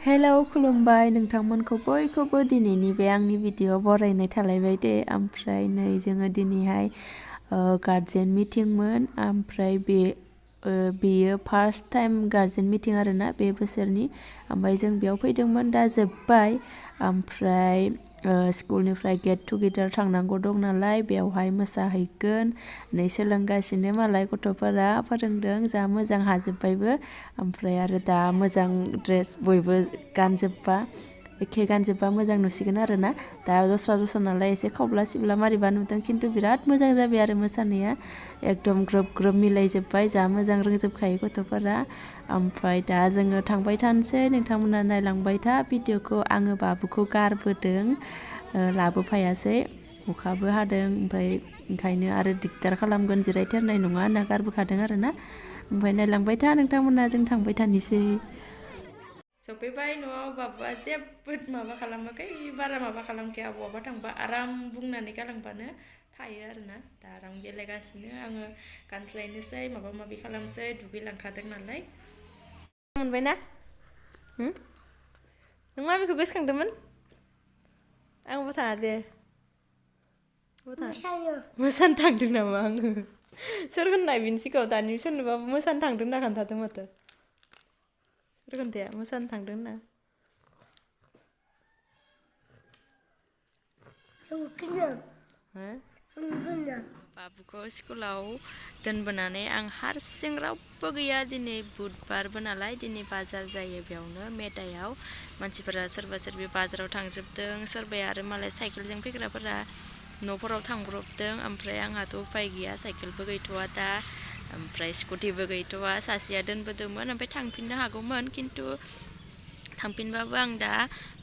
Hello खुलुमबाय नोंथांमोनखौ बयखौबो दिनैनि बे आंनि भिडिअ बरायनाय थालायबाय दे। ओमफ्राय नै जोङो दिनैहाय गार्जियन मिटिंमोन। ओमफ्राय बेयो फार्स्ट टाइम गार्जियन मिटिं आरोना बे बोसोरनि। ओमफ्राय जों बेयाव फैदोंमोन, दा जोब्बाय। ओमफ्राय स्कुलनिफ्राय गेट टुगेदार थांनांगौ दं नालाय बेवहाय मोसाहैगोन नै सोलोंगासिनो मालाय गथ'फोरा फोरोंदों जा मोजां हाजोब्बायबो। ओमफ्राय आरो दा मोजां ड्रेस बयबो गानजोब्बा एखे गानजोब्बा मोजां नुसिगोन आरोना। दा दस्रा नालाय एसे खावब्ला सिबला मारैबा नुदों, खिन्थु बिराद मोजां जाबाय आरो मोसानाया एकदम ग्रोब ग्रोब मिलायजोब्बाय, जा मोजां रोंजोबखायो गथ'फोरा। ओमफ्राय दा जोङो थांबाय थानोसै, नोंथांमोना नायलांबाय था भिडिअखौ। आङो बाबुखौ गारबोदों, लाबोफायासै, अखाबो हादों। ओमफ्राय ओंखायनो आरो दिगदार खालामगोन, जिरायथेरनाय नङा होनना गारबोखादों आरोना। ओमफ्राय नायलांबाय था नोंथांमोना, जों थांबाय थानोसै। सफैबाय न'आव, बाबुआ जेबो माबा खालामाखै, बारा माबा खालामखाया। बहाबा थांबा आराम बुंनानै गालांबानो थायो आरोना। दा आराम गेलेगासिनो, आङो गानस्लायनोसै माबा माबि खालामसै, दुगैलांखादों नालाय। मोनबायना नों मामिखौ गोसोखांदोंमोन? आंबो थाङा दे। मोसानो थांदों नामा आङो? सोर होननाय बिनि सिगाङाव? दानि सोरनोबा मोसानो थांदों होनना खोन्थादों माथो। सोर खोन्थाया मोसानो थांदों होनना? बाबुखौ स्कुलाव दोनबोनानै आं हारसिं, रावबो गैया। दिनै बुधबारबो नालाय, दिनै बाजार जायो बेयावनो मेदायाव। मानसिफोरा सोरबा सोरबि बाजाराव थांजोबदों, सोरबाया आरो मालाय साइकेलजों फैग्राफोरा न'फोराव थांब्रबदों। ओमफ्राय आंहाथ' उफाय गैया, साइकेलबो गैथ'वा दा, ओमफ्राय स्कुटिबो गैथ'वा। सासेया दोनबोदोंमोन, ओमफ्राय थांफिननो हागौमोन, खिन्थु थांफिनबाबो आं दा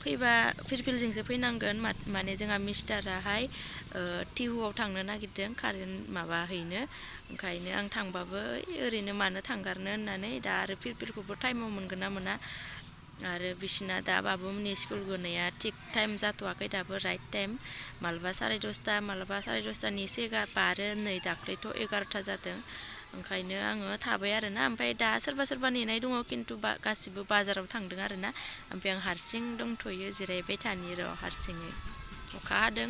फैबा फिरफिलजोंसो फैनांगोन। माने जोंहा मिस्टाराहाय टिहुआव थांनो नागिरदों कारेन्ट माबा हैनो। ओंखायनो आं थांबाबो ओरैनो मानो थांगारनो होननानै दा आरो फिरफिलखौबो टाइमाव मोनगोन ना मोना। आरो बिसिना दा बाबुमोननि स्कुल गनाया थिग टाइम जाथ'वाखै दाबो, राइट टाइम। मालाबा 10:30, मालाबा 10:30नि एसे बारो। नै दाख्लैथ' 11ता जादों। ओंखायनो आङो थाबाय आरोना। ओमफ्राय दा सोरबा नेनाय दङ, खिन्थु गासिबो बाजाराव थांदों आरोना। ओमफ्राय आं हारसिं दंथ'यो, जिरायबाय थानि र' हारसिङै। अखा हादों,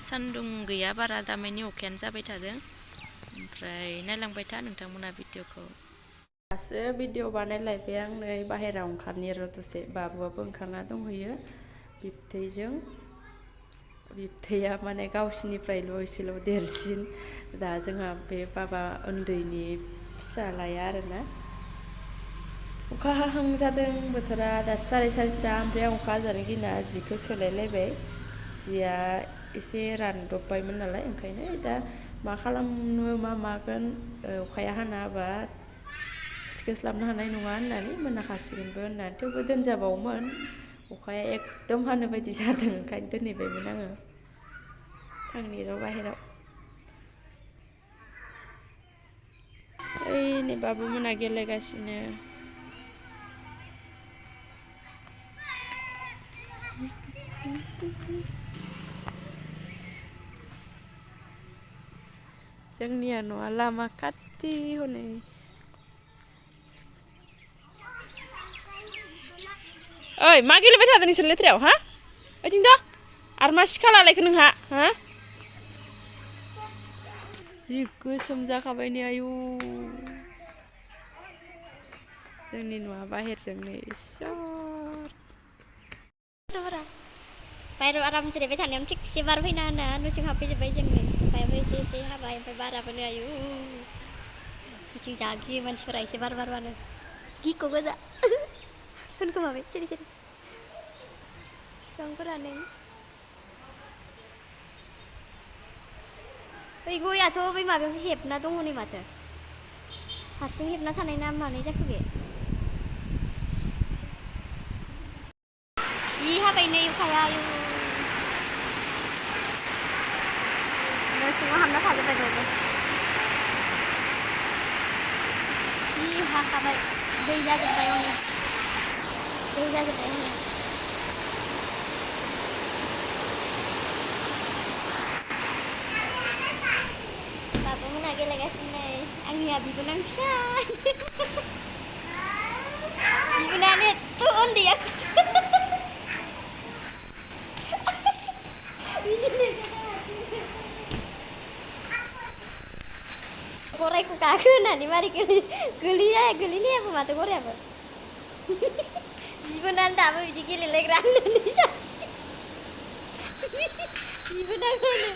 सान्दुं गैया बारा, दामानि अखायानो जाबाय थादों। ओमफ्राय नायलांबाय था नोंथांमोना भिडिअखौ। दासो भिडिअ बानायलायबाय आं, नै बाहेरायाव ओंखारनि र' दसे। बाबुआबो ओंखारना दंहैयो बिबथैजों। बिबथैया माने गावसिनिफ्रायल' एसेल' देरसिन। दा जोंहा बे बाबा उन्दैनि फिसालाया आरोना। अखा हाहां जादों बोथोरा, दासो 4:30। ओमफ्राय आं अखा हाजानो गिना जिखौ सोलायलायबाय। जिया एसे रानदबबायमोन नालाय, ओंखायनो दा मा खालामनो मा मागोन, अखाया हाना होबा थिखोस्लाबनो हानाय नङा होननानै मोनाखासिगोनबो होननानै, थेवबो दोनजाबावोमोन। अखाया एकदम हानो बायदि जादों, ओंखायनो दोनहैबायमोन आङो। थांनि र' बाहेराव। ओइ नै बाबुमोना गेलेगासिनो। जोंनिया न'आ लामा खाथि हनै। ओइ मा गेलेबाय थादों नोंसोर लेथ्रायाव? हा ओइथिंथ' आरो मा सिखा लालायखो नोंहा? हा जि गोसोम जाखाबाय नै, आयु। जोंनि न'आ बाहेरजों नै इसोर। बाहेराव आराम जिरायबाय थानायावनो थिगसे बार फैना होना न'सिं हाबफैजोब्बाय जों नै। अखायाबो एसे एसे हाबाय, ओमफ्राय बाराबो नै, आयु। बिथिं जा गियो मानसिफोरा एसे बार बारबानो, गिख' गोजा खोनखोमाबाय सिरि सिरि बिफांफोरा नै। बै गयाथ' बै माबायावसो हेबना दङ नै माथो। हारसिं हेबना थानाय ना मानाय जाखो बे? जि हाबाय नै अखाया, आयु। न' सिङाव हाबना थाजोब्बाय बयबो। जि हाखाबाय, दै जाजोब्बाय हनै, दै जाजोब्बाय हनै। बाबुमोना गेलेगासिनो नै, आंनिया बिबोनां फिसा। बिबोनाङानो एथ' उन्दैया गरायखौ गाखो होननानै मारै गोलैनायाबो माथो गरायाबो बिबोनानै दाबो बिदि गेलेलायग्रा होननानै सानसे बिबोनांखौनो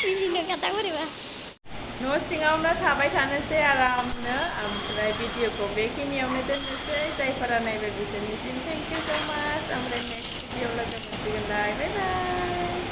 मिनिनो ओंखारदां बोरैबा न' सिङावनो थाबाय थानोसै आरामनो ओमफ्राय भिडिअखौ बेखिनियावनो दोननोसै जायफोरा नायबाय बिसोरनिसिम थेंक इउ स' माच ओमफ्राय नेक्स्ट भिडिअ लोगो मोनसिगोनलाय बाय बाय